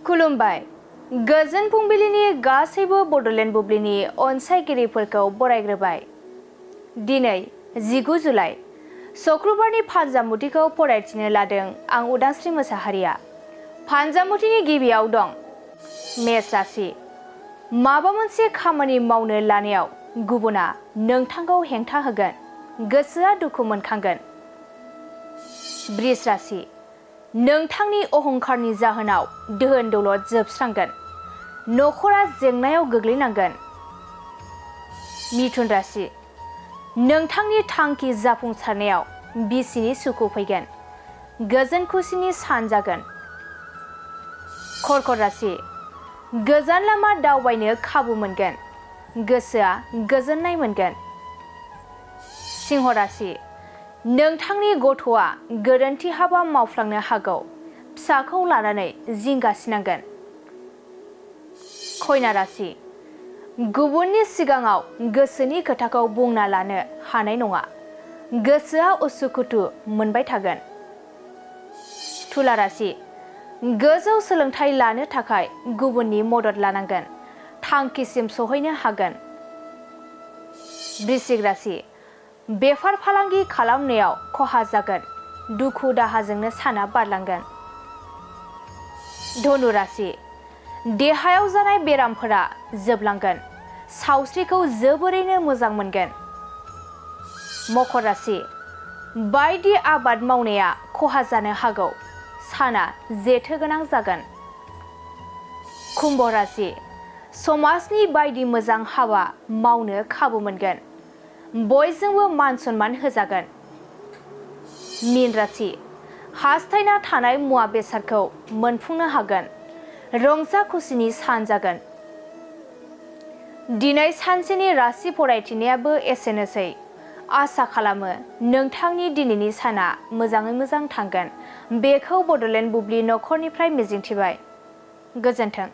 खुलुमबाय गोजोन फुंबिलिनि गासैबो बड'लेण्ड बुब्लिनि अनसायगिरिफोरखौ बरायग्रोबाय। दिनै 19 जुलाइ शुक्रबारनि फानजामुथिखौ फरायथिनो लादों आं उदांस्रि मोसाहारिया। फानजामुथिनि गिबियाव दं मेष राशि। माबा मोनसे खामानि मावनो लानायाव गुबुना नोंथांखौ हेंथा होगोन, गोसोआ दुखु मोनखांगोन। वृष राशि। नोंथांनि अहंकारनि जाहोनाव दोहोन दौलत जोबस्रांगोन, नखरा जेंनायाव गोग्लैनांगोन। मिथुन राशि। नोंथांनि थांखि जाफुंसारनायाव बिसिनि सुखु फैगोन, गोजोन खुसिनि सान जागोन। कर्कट राशि। गोजान लामा दावबायनो खाबु मोनगोन, गोसोआ गोजोननाय मोनगोन। सिंह राशि। नोंथांनि गथ'आ गोरोन्थि हाबा मावफ्लांनो हागौ, फिसाखौ लानानै जिंगासिनांगोन। कन्या राशि। गुबुननि सिगाङाव गोसोनि खोथाखौ बुंना लानो हानाय नङा, गोसोआ उसुखुथु मोनबाय थागोन। तुला राशि। गोजौ सोलोंथाइ लानो थाखाय गुबुननि मदद लानांगोन, थांखिसिम सहैनो हागोन। वृश्चिक राशि। बेफार फालांगि खालामनायाव खहा जागोन, दुखु दाहाजोंनो साना बारलांगोन। धनु राशि। देहायाव जानाय बेरामफोरा जोबलांगोन, सावस्रिखौ जोबोरैनो मोजां मोनगोन। मकर राशि। बायदि आबाद मावनाया खहा जानो हागौ, साना जेथो गोनां जागोन। कुम्भ राशि। समाजनि बायदि मोजां हाबा मावनो खाबु मोनगोन, बयजोंबो मान सनमान होजागोन। मीन राशि। हास्थायना थानाय मुवा बेसादखौ मोनफुंनो हागोन, रंजा खुसिनि सान जागोन। दिनै सानसेनि राशि फरायथिनायाबो एसेनोसै। आसा खालामो नोंथांनि दिनैनि साना मोजाङै मोजां थांगोन, बेखौ बड'लेण्ड बुब्लि नखरनिफ्राय मिजिंथिबाय। गोजोन्थों।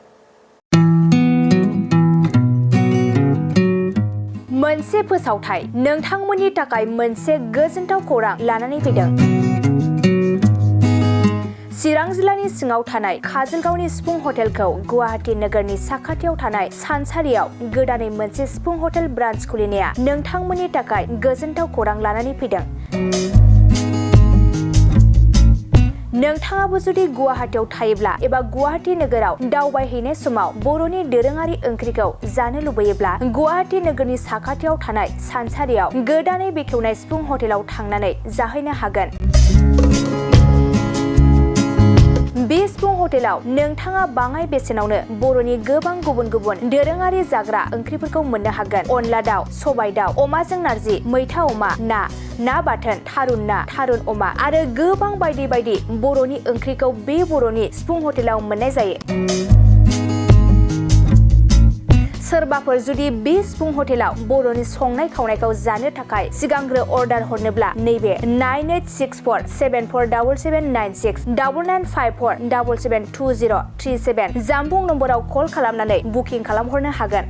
मोनसे फोसावथाय नोंथांमोननि थाखाय मोनसे गोजोनथाव खौरां लानानै फैदों। चिरां जिल्लानि सिङाव थानाय काजलगावनि सिफुं हटेलखौ गुवाहाटी नोगोरनि साखाथियाव थानाय सानसारियाव गोदानै मोनसे सिफुं हटेल ब्रान्च खुलिनाया नोंथांमोननि थाखाय गोजोनथाव खौरां लानानै फैदों। नोंथाङाबो जुदि गुवाहाटीयाव थायोब्ला एबा गुवाहाटी नोगोराव दावबायहैनाय समाव बर'नि दोरोङारि ओंख्रिखौ जानो लुबैयोब्ला गुवाहाटी नोगोरनि साखाथियाव थानाय सानसारियाव गोदानै बेखेवनाय सिफुं हटेलाव थांनानै जाहैनो हागोन। बे सिफुं हटेलाव नोंथाङा बाङाय बेसेनावनो बर'नि गोबां गुबुन गुबुन दोरोङारि जाग्रा ओंख्रिफोरखौ मोननो हागोन। अनला दाउ, सबाय दाउ, अमाजों नारजि, मैथा अमा, ना बाथोन, थारुन ना, थारुन अमा आरो गोबां बायदि बायदि बर'नि ओंख्रिखौ बे बर'नि सिफुं हटेलाव मोननाय जायो। सोरबाफोर जुदि बे सिफुं हटेलाव बर'नि संनाय खावनायखौ जानो थाखाय सिगांग्रो अर्डार हरनोब्ला नैबे 9864747796 9954772037 जानबुं नम्बराव कल खालामनानै बुकिं खालामहरनो हागोन।